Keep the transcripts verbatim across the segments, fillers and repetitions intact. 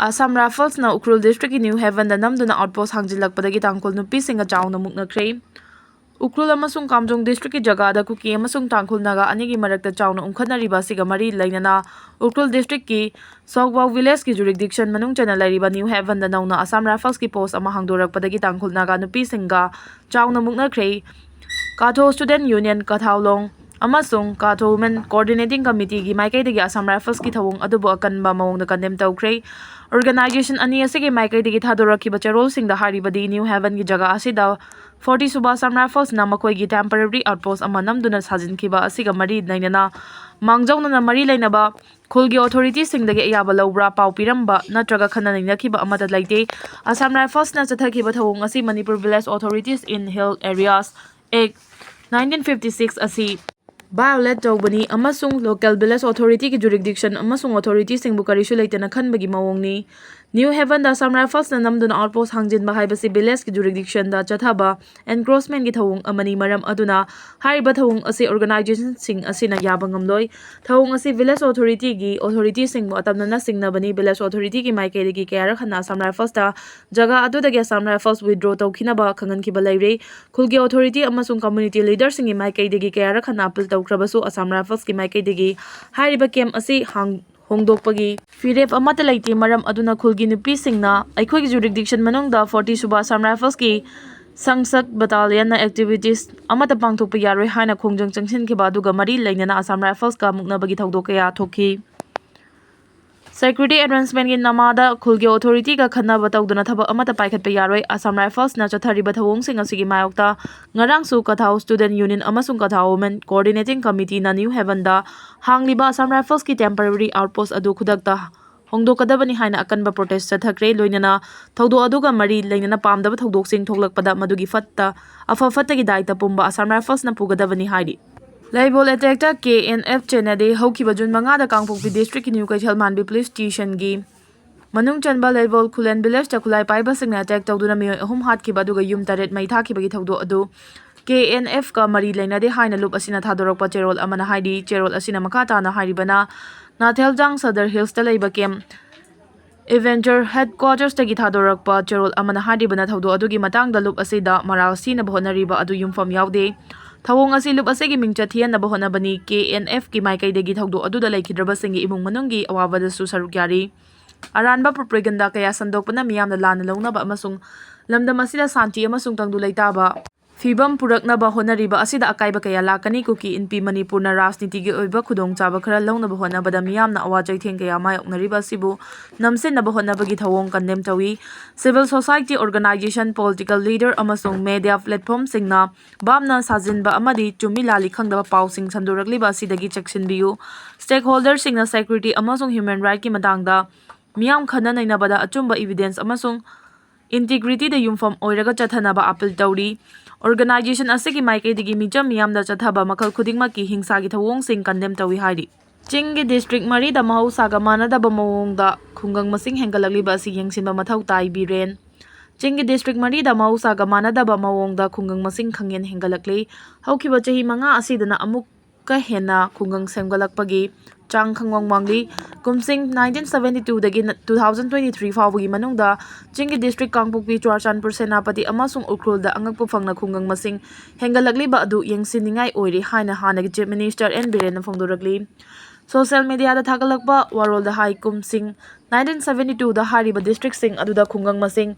Assam Riflesꯅ Ukhrul districtꯀꯤ New Havenꯗ ꯅꯝꯗꯨꯅ outpost ꯍꯥꯡꯖꯤꯜꯂꯛꯄꯗꯒꯤ ꯇꯥꯡꯈꯨꯜ ꯅꯨꯄꯤꯁꯤꯡꯒ ꯆꯥꯎꯅ ꯃꯨꯛꯅꯈ꯭ꯔꯦ꯫ ꯎꯈ꯭ꯔꯨꯜ ꯑꯃꯁꯨꯡ ꯀꯥꯝꯖꯣꯡ districtꯀꯤ ꯖꯒꯥꯗ ꯀꯨꯀꯤ ꯑꯃꯁꯨꯡ ꯇꯥꯡꯈꯨꯜ ꯅꯥꯒꯥ ꯑꯅꯤꯒꯤ ꯃꯔꯛꯇ ꯆꯥꯎꯅ ꯎꯪꯈꯠꯅꯔꯤꯕ ꯑꯁꯤꯒ ꯃꯔꯤ ꯂꯩꯅꯅ ꯎꯈ꯭ꯔꯨꯜ districtꯀꯤ ꯁꯣꯛꯕꯥꯎ villageꯀꯤ jurisdiction ꯃꯅꯨꯡ ꯆꯟꯅ ꯂꯩꯔꯤꯕ New Havenꯗ ꯅꯧꯅ Assam Riflesꯀꯤ post ꯑꯃ ꯍꯥꯡꯗꯣꯔꯛꯄꯗꯒꯤ ꯇꯥꯡꯈꯨꯜ ꯅꯥꯒꯥ ꯅꯨꯄꯤꯁꯤꯡꯒ ꯆꯥꯎꯅ ꯃꯨꯛꯅꯈ꯭ꯔꯦ꯫ ꯀꯥꯊꯣ Student Union ꯀꯊꯥꯎꯂꯣꯡ ꯑꯃꯁꯨꯡ ꯀꯥꯊꯣ Women Coordinating Committeeꯒꯤ ꯃꯥꯏꯀꯩꯗꯒꯤ Assam Riflesꯀꯤ ꯊꯧꯑꯣꯡ ꯑꯗꯨꯕꯨ ꯑꯀꯟꯕ ꯃꯑꯣꯡꯗ condemn ꯇꯧꯈ꯭ꯔꯦ꯫ Organization ꯑꯅꯤ ꯑꯁꯤꯒꯤ ꯃꯥꯏꯀꯩꯗꯒꯤ ꯊꯥꯗꯣꯔꯛꯈꯤꯕ ꯆꯦꯔꯣꯜꯁꯤꯡꯗ ꯍꯥꯏꯔꯤꯕꯗꯤ New Havenꯒꯤ ꯖꯒꯥ ꯑꯁꯤꯗ forty ꯁꯨꯕ Assam Riflesꯅ ꯃꯈꯣꯏꯒꯤ temporary outpost ꯑꯃ ꯅꯝꯗꯨꯅ ꯁꯥꯖꯤꯟꯈꯤꯕ ꯑꯁꯤꯒ ꯃꯔꯤ ꯂꯩꯅꯅ ꯃꯥꯡꯖꯧꯅꯅ ꯃꯔꯤ ꯂꯩꯅꯕ ꯈꯨꯜꯒꯤ authorityꯁꯤꯡꯗꯒꯤ ꯑꯌꯥꯕ ꯂꯧꯕ꯭ꯔꯥ, ꯄꯥꯎ ꯄꯤꯔꯝꯕ ꯅꯠꯇ꯭ꯔꯒ ꯈꯟꯅ ꯅꯩꯅꯈꯤꯕ ꯑꯃꯠꯇ ꯂꯩꯇꯦ꯫ Assam Riflesꯅ ꯆꯠꯊꯈꯤꯕ ꯊꯧꯑꯣꯡ ꯑꯁꯤ Manipur Village Authorities in Hill Areas Act nineteen fifty six ꯑꯁꯤ violate ꯇꯧꯕꯅꯤ ꯑꯃꯁꯨꯡ local village authorityꯒꯤ jurisdiction ꯑꯃꯁꯨꯡ authorityꯁꯤꯡꯕꯨ ꯀꯔꯤꯁꯨ ꯂꯩꯇꯅ ꯈꯟꯕꯒꯤ ꯃꯑꯣꯡꯅꯤ꯫ New Havenꯗ Assam Riflesꯅ ꯅꯝꯗꯨꯅ outpost ꯍꯥꯡꯖꯤꯟꯕ ꯍꯥꯏꯕꯁꯤ villageꯀꯤ jurisdictionꯗ ꯆꯠꯊꯕ encroachmentꯀꯤ ꯊꯧꯑꯣꯡ ꯑꯃꯅꯤ꯫ ꯃꯔꯝ ꯑꯗꯨꯅ ꯍꯥꯏꯔꯤꯕ ꯊꯧꯑꯣꯡ ꯑꯁꯤ organizationꯁꯤꯡ ꯑꯁꯤꯅ ꯌꯥꯕ ꯉꯝꯂꯣꯏ꯫ ꯊꯧꯑꯣꯡ ꯑꯁꯤ village authorityꯒꯤ authorityꯁꯤꯡꯕꯨ ꯑꯇꯝꯅꯅ ꯆꯤꯡꯅꯕꯅꯤ꯫ Village authorityꯒꯤ ꯃꯥꯏꯀꯩꯗꯒꯤ ꯀꯌꯥꯔꯛ ꯍꯟꯅ Assam Riflesꯇ ꯖꯒꯥ ꯑꯗꯨꯗꯒꯤ Assam Rifles withdraw ꯇꯧꯈꯤꯅꯕ ꯈꯪꯍꯟꯈꯤꯕ ꯂꯩꯔꯦ꯫ ꯈꯨꯜꯒꯤ authority ꯑꯃꯁꯨꯡ community leaderꯁꯤꯡꯒꯤ ꯃꯥꯏꯀꯩꯗꯒꯤ ꯀꯌꯥꯔꯛ ꯍꯟꯅ appeal ꯇꯧꯈ꯭ꯔꯕꯁꯨ Assam Riflesꯀꯤ ꯃꯥꯏꯀꯩꯗꯒꯤ ꯍꯥꯏꯔꯤꯕ camp ꯑꯁꯤ ꯍꯥꯡ-, ꯍꯣꯡꯗꯣꯛꯄꯒꯤ ꯐꯤꯔꯦꯞ ꯑꯃꯠꯇ ꯂꯩꯇꯦ꯫ ꯃꯔꯝ ꯑꯗꯨꯅ ꯈꯨꯜꯒꯤ ꯅꯨꯄꯤꯁꯤꯡꯅ ꯑꯩꯈꯣꯏꯒꯤ jurisdiction ꯃꯅꯨꯡꯗ forty ꯁꯨꯕ Assam Riflesꯀꯤ ꯁꯪꯁꯛ battalionꯅ activities ꯑꯃꯠꯇ ꯄꯥꯡꯊꯣꯛꯄ ꯌꯥꯔꯣꯏ ꯍꯥꯏꯅ ꯈꯣꯡꯖꯪ ꯆꯪꯁꯤꯟꯈꯤꯕ ꯑꯗꯨꯒ ꯃꯔꯤ ꯂꯩꯅꯅ Assam Riflesꯀ ꯃꯨꯛꯅꯕꯒꯤ ꯊꯧꯗꯣꯛ ꯀꯌꯥ ꯊꯣꯛꯈꯤ꯫ Security arrangementꯀꯤ ꯅꯃꯥꯗ ꯈꯨꯜꯒꯤ authorityꯒ ꯈꯟꯅꯕ ꯇꯧꯗꯨꯅ ꯊꯕꯛ ꯑꯃꯠꯇ ꯄꯥꯏꯈꯠꯄ ꯌꯥꯔꯣꯏ꯫ Assam Riflesꯅ ꯆꯠꯊꯔꯤꯕ ꯊꯧꯑꯣꯡꯁꯤꯡ ꯑꯁꯤꯒꯤ ꯃꯥꯌꯣꯛꯇ ꯉꯔꯥꯡꯁꯨ ꯀꯊꯥꯎ Student Union ꯑꯃꯁꯨꯡ ꯀꯊꯥꯎ Women Coordinating Committeeꯅ New Havenꯗ ꯍꯥꯡꯂꯤꯕ Assam Riflesꯀꯤ temporary outpost ꯑꯗꯨ ꯈꯨꯗꯛꯇ ꯍꯣꯡꯗꯣꯛꯀꯗꯕꯅꯤ ꯍꯥꯏꯅ ꯑꯀꯟꯕ protest ꯆꯠꯊꯈ꯭ꯔꯦ꯫ ꯂꯣꯏꯅꯅ ꯊꯧꯗꯣꯛ ꯑꯗꯨꯒ ꯃꯔꯤ ꯂꯩꯅꯅ ꯄꯥꯝꯗꯕ ꯊꯧꯗꯣꯛꯁꯤꯡ ꯊꯣꯛꯂꯛꯄꯗ ꯃꯗꯨꯒꯤ ꯐꯠꯇ, ꯑꯐ ꯐꯠꯇꯒꯤ ꯗꯥꯏꯇ ꯄꯨꯝꯕ Assam Riflesꯅ ꯄꯨꯒꯗꯕꯅꯤ ꯍꯥꯏꯔꯤ꯫ ꯂꯩꯕꯣꯜ attackꯇ K N F ꯆꯦꯟꯅꯗꯦ꯫ ꯍꯧꯈꯤꯕ June ꯃꯉꯥꯗ ꯀꯥꯡꯄꯣꯛꯄꯤ districtꯀꯤ New ꯀꯩꯊꯦꯜꯃꯥꯟꯕꯤ police stationꯒꯤ ꯃꯅꯨꯡ ꯆꯟꯕ ꯂꯩꯕꯣꯜ ꯈꯨꯂꯦꯟ villageꯇ ꯈꯨꯠꯂꯥꯏ ꯄꯥꯏꯕꯁꯤꯡꯅ attack ꯇꯧꯗꯨꯅ ꯃꯤꯑꯣꯏ ꯑꯍꯨꯝ ꯍꯥꯠꯈꯤꯕ ꯑꯗꯨꯒ ꯌꯨꯝ ꯇꯔꯦꯠ ꯃꯩ ꯊꯥꯈꯤꯕꯒꯤ ꯊꯧꯗꯣꯛ ꯑꯗꯨ K N Fꯀ ꯃꯔꯤ ꯂꯩꯅꯗꯦ ꯍꯥꯏꯅ ꯂꯨꯞ ꯑꯁꯤꯅ ꯊꯥꯗꯣꯔꯛꯄ ꯆꯦꯔꯣꯜ ꯑꯃꯅ ꯍꯥꯏꯔꯤ꯫ ꯆꯦꯔꯣꯜ ꯑꯁꯤꯅ ꯃꯈꯥ ꯇꯥꯅ ꯍꯥꯏꯔꯤꯕꯅ, ꯅꯥꯊꯦꯜꯖꯥꯡ Sadar Hillsꯇ ꯂꯩꯕ camp Avenger Headquarters ꯇꯒꯤ ꯊꯥꯗꯣꯔꯛꯄ ꯆꯦꯔꯣꯜ ꯑꯃꯅ ꯍꯥꯏꯔꯤꯕꯅ ꯊꯧꯗꯣꯛ ꯑꯗꯨꯒꯤ ꯃꯇꯥꯡꯗ ꯂꯨꯞ ꯑꯁꯤꯗ ꯃꯔꯥꯜ ꯁꯤꯅꯕ ꯍꯣꯠꯅꯔꯤꯕ ꯑꯗꯨ ꯌꯨꯝꯐꯝ ꯌꯥꯎꯗꯦ꯫ ꯊꯧꯑꯣꯡ ꯑꯁꯤ ꯂꯨꯞ ꯑꯁꯤꯒꯤ ꯃꯤꯡꯆꯠ ꯊꯤꯍꯟꯅꯕ ꯍꯣꯠꯅꯕꯅꯤ꯫ K N F ꯀꯤ ꯃꯥꯏꯀꯩꯗꯒꯤ ꯊꯧꯗꯣꯛ ꯑꯗꯨꯗ ꯂꯩꯈꯤꯗ꯭ꯔꯕꯁꯤꯡꯒꯤ ꯏꯃꯨꯡ ꯃꯅꯨꯡꯒꯤ ꯑꯋꯥꯕꯗꯁꯨ ꯁꯔꯨꯛ ꯌꯥꯔꯤ꯫ ꯑꯔꯥꯟꯕ propaganda ꯀꯌꯥ ꯁꯟꯗꯣꯛꯄꯅ ꯃꯤꯌꯥꯝꯅ ꯂꯥꯟꯅ ꯂꯧꯅꯕ ꯑꯃꯁꯨꯡ ꯂꯝꯗꯝ ꯑꯁꯤꯗ ꯁꯥꯟꯇꯤ ꯑꯃꯁꯨꯡ ꯇꯪꯗꯨ ꯂꯩꯇꯥꯕ ꯐꯤꯕꯝ ꯄꯨꯔꯛꯅꯕ ꯍꯣꯠꯅꯔꯤꯕ ꯑꯁꯤꯗ ꯑꯀꯥꯏꯕ ꯀꯌꯥ ꯂꯥꯛꯀꯅꯤ꯫ ꯀꯨꯀꯤ ꯏꯟꯄꯤ ꯃꯅꯤꯄꯨꯔꯅ ꯔꯥꯖꯅꯤꯇꯤꯒꯤ ꯑꯣꯏꯕ ꯈꯨꯗꯣꯡꯆꯥꯕ ꯈꯔ ꯂꯧꯅꯕ ꯍꯣꯠꯅꯕꯗ ꯃꯤꯌꯥꯝꯅ ꯑꯋꯥ ꯆꯩꯊꯦꯡ ꯀꯌꯥ ꯃꯥꯌꯣꯛꯅꯔꯤꯕ ꯑꯁꯤꯕꯨ ꯅꯝꯁꯤꯟꯅꯕ ꯍꯣꯠꯅꯕꯒꯤ ꯊꯧꯑꯣꯡ condemn ꯇꯧꯏ꯫ Civil society organization, political leader ꯑꯃꯁꯨꯡ media platform ꯁꯤꯡꯅ ꯚꯥꯞꯅ ꯁꯥꯖꯤꯟꯕ ꯑꯃꯗꯤ ꯆꯨꯝꯃꯤ ꯂꯥꯜꯂꯤ ꯈꯪꯗꯕ ꯄꯥꯎꯁꯤꯡ ꯁꯟꯗꯣꯔꯛꯂꯤꯕ ꯑꯁꯤꯗꯒꯤ ꯆꯦꯛꯁꯤꯟꯕꯤꯌꯨ꯫ Stakeholder ꯁꯤꯡꯅ security ꯑꯃꯁꯨꯡ human right ꯀꯤ ꯃꯇꯥꯡꯗ ꯃꯤꯌꯥꯝ ꯈꯟꯅ ꯅꯩꯅꯕꯗ ꯑꯆꯨꯝꯕ evidence ꯑꯃꯁꯨꯡ integrity ꯗ ꯌꯨꯝꯐꯝ ꯑꯣꯏꯔꯒ ꯆꯠꯊꯅꯕ appeal ꯇꯧꯔꯤ꯫ Organization ꯑꯁꯤꯒꯤ ꯃꯥꯏꯀꯩꯗꯒꯤ ꯃꯤꯆꯝ ꯃꯤꯌꯥꯝꯗ ꯆꯠꯊꯕ ꯃꯈꯜ ꯈꯨꯗꯤꯡꯃꯛꯀꯤ ꯍꯤꯡꯁꯥꯒꯤ ꯊꯧꯑꯣꯡꯁꯤꯡ condemn ꯇꯧꯏ ꯍꯥꯏꯔꯤ꯫ ꯆꯤꯡꯒꯤ district ꯃꯔꯤꯗ ꯃꯍꯧꯁꯥꯒ ꯃꯥꯟꯅꯗꯕ ꯃꯑꯣꯡꯗ ꯈꯨꯡꯒꯪ ꯃꯁꯤꯡ ꯍꯦꯟꯒꯠꯂꯛꯂꯤꯕ ꯑꯁꯤ ꯌꯦꯡꯁꯤꯟꯕ ꯃꯊꯧ ꯇꯥꯏ, ꯕꯤꯔꯦꯟ꯫ ꯆꯤꯡꯒꯤ district ꯃꯔꯤꯗ ꯃꯍꯧꯁꯥꯒ ꯃꯥꯟꯅꯗꯕ ꯃꯑꯣꯡꯗ ꯈꯨꯡꯒꯪ ꯃꯁꯤꯡ ꯈꯪꯍꯦꯟ ꯍꯦꯟꯒꯠꯂꯛꯂꯤ꯫ ꯍꯧꯈꯤꯕ ꯆꯍꯤ ꯃꯉꯥ ꯑꯁꯤꯗꯅ ꯑꯃꯨꯛ ꯀ ꯍꯦꯟꯅ ꯈꯨꯡꯒꯪ ꯁꯦꯝꯒꯠꯂꯛꯄꯒꯤ ꯆꯥꯡ ꯈꯪꯋꯥꯡ ꯋꯥꯡꯂꯤ꯫ ꯀꯨꯝꯁꯤꯡ nineteen seventy two ꯗꯒꯤ two thousand twenty three ꯐꯥꯎꯕꯒꯤ ꯃꯅꯨꯡꯗ ꯆꯤꯡꯒꯤ district ꯀꯥꯡꯄꯣꯛꯄꯤ, ꯆꯨꯔꯥꯆꯥꯟꯄꯨꯔ, ꯁꯦꯅꯥꯄꯇꯤ ꯑꯃꯁꯨꯡ ꯎꯈ꯭ꯔꯨꯜꯗ ꯑꯉꯛꯄ ꯐꯪꯅ ꯈꯨꯡꯒꯪ ꯃꯁꯤꯡ ꯍꯦꯟꯒꯠꯂꯛꯂꯤꯕ ꯑꯗꯨ ꯌꯦꯡꯁꯤꯟꯅꯤꯡꯉꯥꯏ ꯑꯣꯏꯔꯤ ꯍꯥꯏꯅ ꯍꯥꯟꯅꯒꯤ Chief Minister N ꯕꯤꯔꯦꯟꯅ ꯐꯣꯡꯗꯣꯔꯛꯂꯤ꯫ Social media ꯗ ꯊꯥꯒꯠꯂꯛꯄ ꯋꯥꯔꯣꯜꯗ ꯍꯥꯏ, ꯀꯨꯝꯁꯤꯡ nineteen seventy two ꯗ ꯍꯥꯏꯔꯤꯕ district ꯁꯤꯡ ꯑꯗꯨꯗ ꯈꯨꯡꯒꯪ ꯃꯁꯤꯡ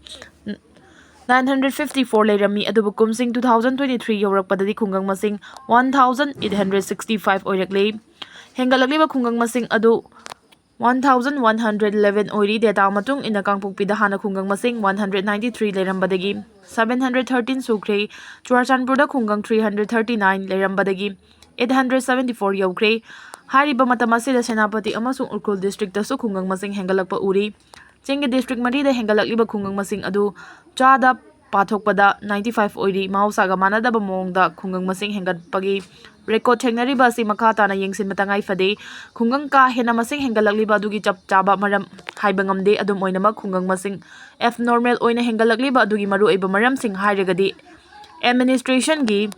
nine hundred fifty four ꯂꯩꯔꯝꯃꯤ, ꯑꯗꯨꯕꯨ ꯀꯨꯝꯁꯤꯡ two thousand twenty three ꯌꯧꯔꯛꯄꯗꯗꯤ ꯈꯨꯡꯒꯪ ꯃꯁꯤꯡ one thousand eight hundred sixty five ꯑꯣꯏꯔꯛꯂꯤ꯫ ꯍꯦꯟꯒꯠꯂꯛꯂꯤꯕ ꯈꯨꯡꯒꯪ ꯃꯁꯤꯡ ꯑꯗꯨ one thousand one hundred eleven ꯑꯣꯏꯔꯤ꯫ Data ꯃꯇꯨꯡ ꯏꯟꯅ ꯀꯥꯡꯄꯣꯛꯄꯤꯗ ꯍꯥꯟꯅ ꯈꯨꯡꯒꯪ ꯃꯁꯤꯡ one hundred ninety three ꯂꯩꯔꯝꯕꯗꯒꯤ seven hundred thirteen ꯁꯨꯈ꯭ꯔꯦ꯫ ꯆꯨꯔꯥꯆꯥꯟꯄꯨꯔꯗ ꯈꯨꯡꯒꯪ three hundred thirty nine ꯂꯩꯔꯝꯕꯗꯒꯤ eight hundred seventy four ꯌꯧꯈ꯭ꯔꯦ꯫ ꯍꯥꯏꯔꯤꯕ ꯃꯇꯝ ꯑꯁꯤꯗ ꯁꯦꯅꯥꯄꯇꯤ ꯑꯃꯁꯨꯡ ꯎꯈ꯭ꯔꯨꯜ district ꯇꯁꯨ ꯈꯨꯡꯒꯪ ꯃꯁꯤꯡ ꯍꯦꯟꯒꯠꯂꯛꯄ ꯎꯔꯤ꯫ ꯆꯤꯡꯒꯤ district ꯃꯔꯤꯗ ꯍꯦꯟꯒꯠꯂꯛꯂꯤꯕ ꯈꯨꯡꯒꯪ ꯃꯁꯤꯡ ꯑꯗꯨ ꯆꯥꯗ ꯄꯥꯊꯣꯛꯄꯗ ninety five ꯑꯣꯏꯔꯤ꯫ ꯃꯍꯧꯁꯥꯒ ꯃꯥꯟꯅꯗꯕ ꯃꯑꯣꯡꯗ ꯈꯨꯡꯒꯪ ꯃꯁꯤꯡ ꯍꯦꯟꯒꯠꯄꯒꯤ record ꯊꯦꯡꯅꯔꯤꯕ ꯑꯁꯤ ꯃꯈꯥ ꯇꯥꯅ ꯌꯦꯡꯁꯤꯟꯕ ꯇꯉꯥꯏ ꯐꯗꯦ꯫ ꯈꯨꯡꯒꯪ ꯀꯥ ꯍꯦꯟꯅ ꯃꯁꯤꯡ ꯍꯦꯟꯒꯠꯂꯛꯂꯤꯕ ꯑꯗꯨꯒꯤ ꯆꯞ ꯆꯥꯕ ꯃꯔꯝ ꯍꯥꯏꯕ ꯉꯝꯗꯦ꯫ ꯑꯗꯨꯝ ꯑꯣꯏꯅꯃꯛ, ꯈꯨꯡꯒꯪ ꯃꯁꯤꯡ abnormal ꯑꯣꯏꯅ ꯍꯦꯟꯒꯠꯂꯛꯂꯤꯕ ꯑꯗꯨꯒꯤ ꯃꯔꯨꯑꯣꯏꯕ ꯃꯔꯝꯁꯤꯡ ꯍꯥꯏꯔꯒꯗꯤ administration ꯒꯤ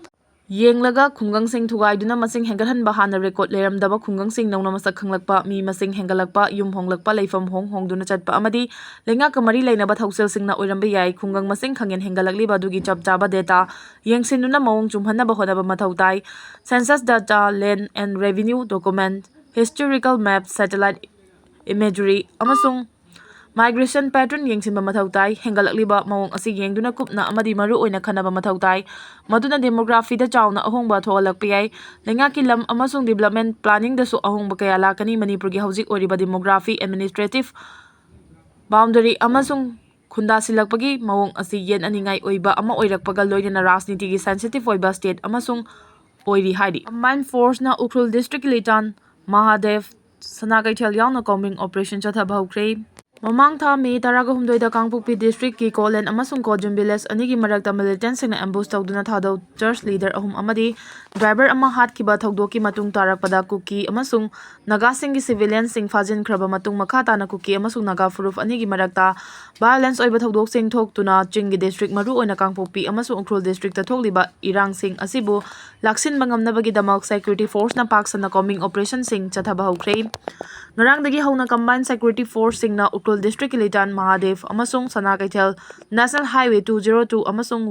ꯌꯦꯡꯂꯒ ꯈꯨꯡꯒꯪꯁꯤꯡ ꯊꯨꯒꯥꯏꯗꯨꯅ ꯃꯁꯤꯡ ꯍꯦꯟꯒꯠꯍꯟꯕ, ꯍꯥꯟꯅ ꯔꯦꯀꯣꯔꯗ ꯂꯩꯔꯝꯗꯕ ꯈꯨꯡꯒꯪꯁꯤꯡ ꯅꯧꯅ ꯃꯁꯛ ꯈꯪꯂꯛꯄ, ꯃꯤ ꯃꯁꯤꯡ ꯍꯦꯟꯒꯠꯂꯛꯄ, ꯌꯨꯝ ꯍꯣꯡꯂꯛꯄ, ꯂꯩꯐꯝ ꯍꯣꯡ ꯍꯣꯡꯗꯨꯅ ꯆꯠꯄ ꯑꯃꯗꯤ ꯂꯩꯉꯥꯛꯀ ꯃꯔꯤ ꯂꯩꯅꯕ ꯊꯧꯁꯤꯜꯁꯤꯡꯅ ꯑꯣꯏꯔꯝꯕ ꯌꯥꯏ꯫ ꯈꯨꯡꯒꯪ ꯃꯁꯤꯡ ꯈꯪꯍꯦꯟ ꯍꯦꯟꯒꯠꯂꯛꯂꯤꯕ ꯑꯗꯨꯒꯤ ꯆꯞ ꯆꯥꯕ data ꯌꯦꯡꯁꯤꯟꯗꯨꯅ ꯃꯑꯣꯡ ꯆꯨꯝꯍꯟꯅꯕ ꯍꯣꯠꯅꯕ ꯃꯊꯧ ꯇꯥꯏ꯫ Census data, land and revenue document, historical map, satellite imagery ꯑꯃꯁꯨꯡ migration pattern ꯌꯦꯡꯁꯤꯟꯕ ꯃꯊꯧ ꯇꯥꯏ꯫ ꯍꯦꯟꯒꯠꯂꯛꯂꯤꯕ ꯃꯑꯣꯡ ꯑꯁꯤ ꯌꯦꯡꯗꯨꯅ ꯀꯨꯞꯅ ꯑꯃꯗꯤ ꯃꯔꯨ ꯑꯣꯏꯅ ꯈꯟꯅꯕ ꯃꯊꯧ ꯇꯥꯏ, ꯃꯗꯨꯅ demographyꯗ ꯆꯥꯎꯅ ꯑꯍꯣꯡꯕ ꯊꯣꯛꯍꯜꯂꯛꯄ ꯌꯥꯏ꯫ ꯂꯩꯉꯥꯛꯀꯤ ꯂꯝ ꯑꯃꯁꯨꯡ development planningꯗꯁꯨ ꯑꯍꯣꯡꯕ ꯀꯌꯥ ꯂꯥꯛꯀꯅꯤ꯫ ꯃꯅꯤꯄꯨꯔꯒꯤ ꯍꯧꯖꯤꯛ ꯑꯣꯏꯔꯤꯕ demography, administrative boundary ꯑꯃꯁꯨꯡ ꯈꯨꯟꯗꯥꯁꯤꯜꯂꯛꯄꯒꯤ ꯃꯑꯣꯡ ꯑꯁꯤ ꯌꯦꯠꯅꯅꯤꯡꯉꯥꯏ ꯑꯣꯏꯕ ꯑꯃ ꯑꯣꯏꯔꯛꯄꯒ ꯂꯣꯏꯅꯅ ꯔꯥꯖꯅꯤꯇꯤꯒꯤ sensitive ꯑꯣꯏꯕ state ꯑꯃꯁꯨꯡ ꯑꯣꯏꯔꯤ ꯍꯥꯏꯔꯤ꯫ Combined forceꯅ ꯎꯈ꯭ꯔꯨꯜ districtꯀꯤ ꯂꯤꯇꯥꯟ ꯃꯍꯥꯗꯦꯕ, ꯁꯅꯥ ꯀꯩꯊꯦꯜ ꯌꯥꯎꯅ combing operation ꯆꯠꯊꯕ ꯍꯧꯈ꯭ꯔꯦ꯫ ꯃꯃꯥꯡ ꯊꯥ ꯃꯦ ꯇꯔꯥꯒ ꯍꯨꯝꯗꯣꯏꯗ ꯀꯥꯡꯄꯣꯛꯄꯤ districtꯀꯤ ꯀꯣꯂꯦꯟ ꯑꯃꯁꯨꯡ ꯀꯣꯖꯨꯝ village ꯑꯅꯤꯒꯤ ꯃꯔꯛꯇ militantꯁꯤꯡꯅ ambush ꯇꯧꯗꯨꯅ ꯊꯥꯗꯣꯛ church leader ꯑꯍꯨꯝ ꯑꯃꯗꯤ driver ꯑꯃ ꯍꯥꯠꯈꯤꯕ ꯊꯧꯗꯣꯛꯀꯤ ꯃꯇꯨꯡ ꯇꯥꯔꯛꯄꯗ ꯀꯨꯀꯤ ꯑꯃꯁꯨꯡ ꯅꯥꯒꯥꯁꯤꯡꯒꯤ civilianꯁꯤꯡ ꯐꯥꯖꯤꯟꯈ꯭ꯔꯕ ꯃꯇꯨꯡ ꯃꯈꯥ ꯇꯥꯅ ꯀꯨꯀꯤ ꯑꯃꯁꯨꯡ ꯅꯥꯒꯥ ꯐꯨꯔꯨꯞ ꯑꯅꯤꯒꯤ ꯃꯔꯛꯇ violence ꯑꯣꯏꯕ ꯊꯧꯗꯣꯛꯁꯤꯡ ꯊꯣꯛꯇꯨꯅ ꯆꯤꯡꯒꯤ district, ꯃꯔꯨꯑꯣꯏꯅ ꯀꯥꯡꯄꯣꯛꯄꯤ ꯑꯃꯁꯨꯡ ꯎꯈ꯭ꯔꯨꯜ districtꯇ ꯊꯣꯛꯂꯤꯕ ꯏꯔꯥꯡꯁꯤꯡ ꯑꯁꯤꯕꯨ ꯂꯥꯛꯁꯤꯟꯕ ꯉꯝꯅꯕꯒꯤꯗꯃꯛ security forceꯅ ꯄꯥꯛ ꯁꯟꯅ combing operationꯁꯤꯡ ꯆꯠꯊꯕ ꯍꯧꯈ꯭ꯔꯦ꯫ ꯉꯔꯥꯡꯗꯒꯤ ꯍꯧꯅ combined security forceꯁꯤꯡꯅ ꯎꯈ꯭ꯔꯨꯜ districtꯀꯤ ꯂꯤꯇꯥꯟ ꯃꯍꯥꯗꯦꯕ ꯑꯃꯁꯨꯡ ꯁꯅꯥ ꯀꯩꯊꯦꯜ National Highway two zero two ꯑꯃꯁꯨꯡ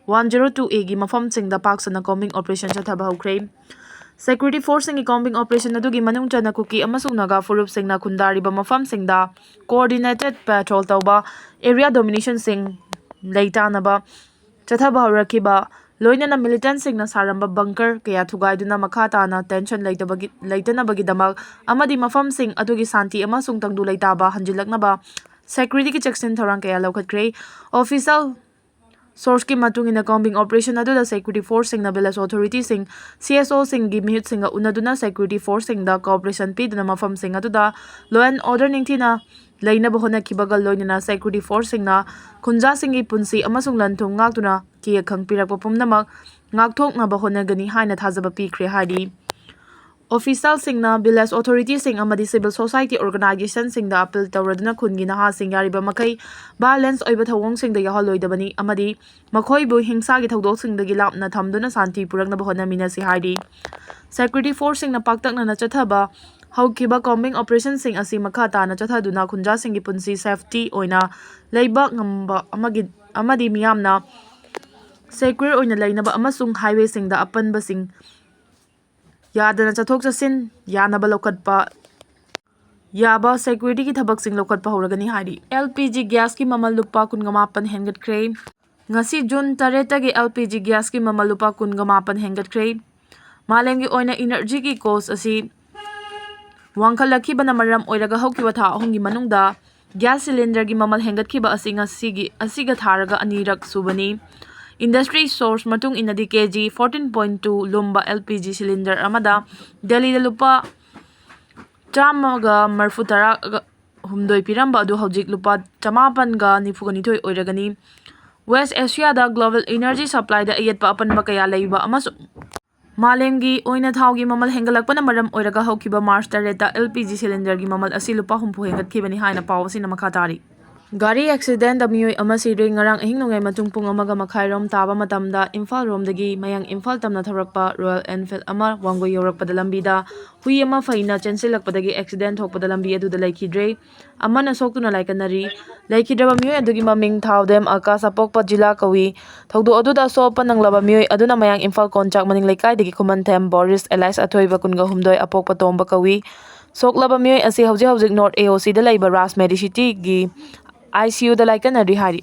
one zero two Aꯒꯤ ꯃꯐꯝꯁꯤꯡꯗ ꯄꯥꯛ ꯁꯟꯅ combing operation ꯆꯠꯊꯕ ꯍꯧꯈ꯭ꯔꯦ꯫ Security forceꯁꯤꯡꯒꯤ combing operation ꯑꯗꯨꯒꯤ ꯃꯅꯨꯡ ꯆꯟꯅ ꯀꯨꯀꯤ ꯑꯃꯁꯨꯡ ꯅꯥꯒꯥ ꯐꯨꯔꯨꯞꯁꯤꯡꯅ ꯈꯨꯟꯗꯥꯔꯤꯕ ꯃꯐꯝꯁꯤꯡꯗ coordinated patrol ꯇꯧꯕ, area dominationꯁꯤꯡ ꯂꯩꯇꯥꯅꯕ ꯆꯠꯊꯕ ꯍꯧꯔꯛꯈꯤꯕ, ꯂꯣꯏꯅꯅ militantꯁꯤꯡꯅ ꯁꯥꯔꯝꯕ bunker ꯀꯌꯥ ꯊꯨꯒꯥꯏꯗꯨꯅ ꯃꯈꯥ ꯇꯥꯅ tension ꯂꯩꯇꯕꯒꯤ, ꯂꯩꯇꯅꯕꯒꯤꯗꯃꯛ ꯑꯃꯗꯤ ꯃꯐꯝꯁꯤꯡ ꯑꯗꯨꯒꯤ ꯁꯥꯟꯇꯤ ꯑꯃꯁꯨꯡ ꯇꯪꯗꯨ ꯂꯩꯇꯥꯕ ꯍꯟꯖꯤꯜꯂꯛꯅꯕ securityꯒꯤ ꯆꯦꯛꯁꯤꯟ ꯊꯧꯔꯥꯡ ꯀꯌꯥ ꯂꯧꯈꯠꯈ꯭ꯔꯦ꯫ Official sourceꯀꯤ ꯃꯇꯨꯡ ꯏꯟꯅ, combing operation ꯑꯗꯨꯗ security forceꯁꯤꯡꯅ village authorityꯁꯤꯡ, CSOꯁꯤꯡꯒꯤ ꯃꯤꯍꯨꯠꯁꯤꯡꯒ ꯎꯅꯗꯨꯅ security forceꯁꯤꯡꯗ cooperation ꯄꯤꯗꯨꯅ ꯃꯐꯝꯁꯤꯡ ꯑꯗꯨꯗ law and order ꯅꯤꯡꯊꯤꯅ ꯂꯩꯅꯕ ꯍꯣꯠꯅꯈꯤꯕꯒ ꯂꯣꯏꯅꯅ security forceꯁꯤꯡꯅ ꯈꯨꯟꯖꯥꯁꯤꯡꯒꯤ ꯄꯨꯟꯁꯤ ꯑꯃꯁꯨꯡ ꯂꯟ ꯊꯨꯝ ꯉꯥꯛꯇꯨꯅ ꯀꯤꯌꯦꯛ ꯈꯪ ꯄꯤꯔꯛꯄ ꯄꯨꯝꯅꯃꯛ ꯉꯥꯛꯊꯣꯛꯅꯕ ꯍꯣꯠꯅꯒꯅꯤ ꯍꯥꯏꯅ ꯊꯥꯖꯕ ꯄꯤꯈ꯭ꯔꯦ ꯍꯥꯏꯔꯤ꯫ ꯑꯣꯐꯤꯁꯤꯌꯦꯜꯁꯤꯡꯅ ꯚꯤꯂꯦꯖ ꯑꯣꯊꯣꯔꯤꯇꯤꯁꯤꯡ ꯑꯃꯗꯤ ꯁꯤꯚꯤꯜ ꯁꯣꯁꯥꯏꯇꯤ ꯑꯣꯔꯒꯅꯥꯏꯖꯦꯁꯟꯁꯤꯡꯗ ꯑꯄꯤꯜ ꯇꯧꯔꯗꯨꯅ ꯈꯨꯟꯒꯤ ꯅꯍꯥꯁꯤꯡ ꯌꯥꯔꯤꯕ ꯃꯈꯩ ꯚꯥꯏꯑꯣꯂꯦꯟꯁ ꯑꯣꯏꯕ ꯊꯧꯑꯣꯡꯁꯤꯡꯗ ꯌꯥꯎꯍꯜꯂꯣꯏꯗꯕꯅꯤ ꯑꯃꯗꯤ ꯃꯈꯣꯏꯕꯨ ꯍꯤꯡꯁꯥꯒꯤ ꯊꯧꯗꯣꯛꯁꯤꯡꯗꯒꯤ ꯂꯥꯞꯅ ꯊꯝꯗꯨꯅ ꯁꯥꯟꯇꯤ ꯄꯨꯔꯛꯅꯕ ꯍꯣꯠꯅꯃꯤꯟꯅꯁꯤ ꯍꯥꯏꯔꯤ꯫ ꯁꯦꯀ꯭ꯌꯨꯔꯤꯇꯤ ꯐꯣꯔꯁꯁꯤꯡꯅ ꯄꯥꯛꯇꯛꯅꯅ ꯆꯠꯊꯕ ꯍꯧꯈꯤꯕ ꯀꯣꯝꯕꯤꯡ ꯑꯣꯄꯔꯦꯁꯟꯁꯤꯡ ꯑꯁꯤ ꯃꯈꯥ ꯇꯥꯅ ꯆꯠꯊꯗꯨꯅ ꯈꯨꯟꯖꯥꯁꯤꯡꯒꯤ ꯄꯨꯟꯁꯤ ꯁꯦꯐꯇꯤ ꯑꯣꯏꯅ ꯂꯩꯕ ꯉꯝꯕ ꯑꯃꯒꯤ, ꯑꯃꯗꯤ ꯃꯤꯌꯥꯝꯅ ꯁꯦꯀ꯭ꯌꯨꯔ ꯑꯣꯏꯅ ꯂꯩꯅꯕ ꯑꯃꯁꯨꯡ ꯍꯥꯏꯋꯦꯁꯤꯡꯗ ꯑꯄꯟꯕꯁꯤꯡ ꯌꯥꯗꯅ ꯆꯠꯊꯣꯛ ꯆꯠꯁꯤꯟ ꯌꯥꯅꯕ ꯂꯧꯈꯠꯄ ꯌꯥꯕ ꯁꯦꯀ꯭ꯌꯨꯔꯤꯇꯤꯒꯤ ꯊꯕꯛꯁꯤꯡ ꯂꯧꯈꯠꯄ ꯍꯧꯔꯒꯅꯤ ꯍꯥꯏꯔꯤ꯫ ꯑꯦꯜ ꯄꯤ ꯖꯤ ꯒ꯭ꯌꯥꯁꯀꯤ ꯃꯃꯜ ꯂꯨꯄꯥ ꯀꯨꯟꯒ ꯃꯥꯄꯟ ꯍꯦꯟꯒꯠꯈ꯭ꯔꯦ꯫ ꯉꯁꯤ ꯖꯨꯟ ꯇꯔꯦꯠꯇꯒꯤ ꯑꯦꯜ ꯄꯤ ꯖꯤ ꯒ꯭ꯌꯥꯁꯀꯤ ꯃꯃꯜ ꯂꯨꯄꯥ ꯀꯨꯟꯒ ꯃꯥꯄꯟ ꯍꯦꯟꯒꯠꯈ꯭ꯔꯦ꯫ ꯃꯥꯂꯦꯝꯒꯤ ꯑꯣꯏꯅ ꯏꯅꯔꯖꯤꯒꯤ ꯀꯣꯁ ꯑꯁꯤ ꯋꯥꯡꯈꯠꯂꯛꯈꯤꯕꯅ ꯃꯔꯝ ꯑꯣꯏꯔꯒ ꯍꯧꯈꯤꯕ ꯊꯥ ꯑꯍꯨꯝꯒꯤ ꯃꯅꯨꯡꯗ ꯒ꯭ꯌꯥꯁ ꯁꯤꯂꯤꯟꯗꯔꯒꯤ ꯃꯃꯜ ꯍꯦꯟꯒꯠꯈꯤꯕ ꯑꯁꯤ ꯉꯁꯤꯒꯤ ꯑꯁꯤꯒ ꯊꯥꯔꯒ ꯑꯅꯤꯔꯛ ꯁꯨꯕꯅꯤ꯫ ꯏꯟꯗꯁꯇ꯭ꯔꯤ ꯁꯣꯔꯁ ꯃꯇꯨꯡ ꯏꯟꯅꯗꯤ ꯀꯦ ꯖꯤ ꯐꯣꯔꯇꯤꯟ ꯄꯣꯏꯟ ꯇꯨ ꯂꯨꯝꯕ ꯑꯦꯜ ꯄꯤ ꯖꯤ ꯁꯤꯂꯤꯟꯗꯔ ꯑꯃꯗ ꯗꯦꯜꯂꯤꯗ ꯂꯨꯄꯥ ꯆꯥꯝꯃꯒ ꯃꯔꯤꯐꯨ ꯇꯔꯥ ꯍꯨꯝꯗꯣꯏ ꯄꯤꯔꯝꯕ ꯑꯗꯨ ꯍꯧꯖꯤꯛ ꯂꯨꯄꯥ ꯆꯃꯥꯄꯟꯒ ꯅꯤꯐꯨꯒ ꯅꯤꯊꯣꯏ ꯑꯣꯏꯔꯒꯅꯤ꯫ ꯋꯦꯁ ꯑꯦꯁꯤꯌꯥꯗ ꯒ꯭ꯂꯣꯕꯦꯜ ꯏꯅꯔꯖꯤ ꯁꯄ꯭ꯂꯥꯏꯗ ꯑꯌꯦꯠꯄ ꯑꯄꯟꯕ ꯀꯌꯥ ꯂꯩꯕ ꯑꯃꯁꯨꯡ ꯃꯥꯂꯦꯝꯒꯤ ꯑꯣꯏꯅ ꯊꯥꯎꯒꯤ ꯃꯃꯜ ꯍꯦꯟꯒꯠꯂꯛꯄꯅ ꯃꯔꯝ ꯑꯣꯏꯔꯒ ꯍꯧꯈꯤꯕ ꯃꯥꯔꯆ ꯇꯔꯦꯠꯇ ꯑꯦꯜ ꯄꯤ ꯖꯤ ꯁꯤꯂꯤꯟꯗꯔꯒꯤ ꯃꯃꯜ ꯑꯁꯤ ꯂꯨꯄꯥ ꯍꯨꯝꯐꯨ ꯍꯦꯟꯒꯠꯈꯤꯕꯅꯤ ꯍꯥꯏꯅ ꯄꯥꯎ ꯑꯁꯤꯅ ꯃꯈꯥ ꯇꯥꯔꯤ꯫ ꯒꯥꯔꯤ ꯑꯦꯛꯁꯤꯗꯦꯟꯗ ꯃꯤꯑꯣꯏ ꯑꯃ ꯁꯤꯔꯦ꯫ ꯉꯔꯥꯡ ꯑꯍꯤꯡ ꯅꯣꯡꯌꯥꯏ ꯃꯇꯨꯡ ꯄꯨꯡ ꯑꯃꯒ ꯃꯈꯥꯏ ꯔꯣꯝ ꯇꯥꯕ ꯃꯇꯝꯗ ꯏꯝꯐꯥꯜ ꯔꯣꯝꯗꯒꯤ ꯃꯌꯥꯡ ꯏꯝꯐꯥꯜ ꯇꯝꯅ ꯊꯧꯔꯛꯄ ꯔꯣꯌꯦꯜ ꯑꯦꯟꯐꯤꯜꯗ ꯑꯃ ꯋꯥꯡꯒꯣꯏ ꯌꯧꯔꯛꯄꯗ ꯂꯝꯕꯤꯗ ꯍꯨꯏ ꯑꯃ ꯐꯩꯅ ꯆꯦꯟꯁꯤꯜꯂꯛꯄꯗꯒꯤ ꯑꯦꯛꯁꯤꯗꯦꯟ ꯊꯣꯛꯄꯗ ꯂꯝꯕꯤ ꯑꯗꯨꯗ ꯂꯩꯈꯤꯗ꯭ꯔꯦ꯫ ꯑꯃꯅ ꯁꯣꯛꯇꯨꯅ ꯂꯥꯏꯀꯠꯅꯔꯤ꯫ ꯂꯩꯈꯤꯗ꯭ꯔꯕ ꯃꯤꯑꯣꯏ ꯑꯗꯨꯒꯤ ꯃꯃꯤꯡ ꯊꯥꯎꯗꯦꯝ ꯑꯀꯥꯁ, ꯑꯄꯣꯛꯄ ꯖꯤꯂꯥ ꯀꯧꯏ꯫ ꯊꯧꯗꯣꯛ ꯑꯗꯨꯗ ꯑꯁꯣꯛ ꯑꯄꯟ ꯅꯪꯂꯕ ꯃꯤꯑꯣꯏ ꯑꯗꯨꯅ ꯃꯌꯥꯡ ꯏꯝꯐꯥꯜ ꯀꯣꯟꯆꯥꯛ ꯃꯅꯤꯡ ꯂꯩꯀꯥꯏꯗꯒꯤ ꯈꯨꯃꯟꯊꯦꯝ ꯕꯣꯔꯤꯁ ꯑꯦꯂꯥꯏꯁ ꯑꯊꯣꯏꯕ ꯀꯨꯟꯒ ꯍꯨꯝꯗꯣꯏ, ꯑꯄꯣꯛꯄ ꯇꯣꯝꯕ ꯀꯧꯏ꯫ ꯁꯣꯛꯂꯕ ꯃꯤꯑꯣꯏ ꯑꯁꯤ ꯍꯧꯖꯤꯛ ꯍꯧꯖꯤꯛ ꯅꯣꯔꯠ ꯑꯦ ꯑꯣ ꯁꯤꯗ ꯂꯩꯕ ꯔꯥꯖ ꯃꯦꯗꯤꯁꯤꯇꯤꯒꯤ ꯑꯥꯏ ꯁꯤ ꯌꯨꯗ ꯂꯥꯏꯀꯠꯅꯔꯤ ꯍꯥꯏꯔꯤ꯫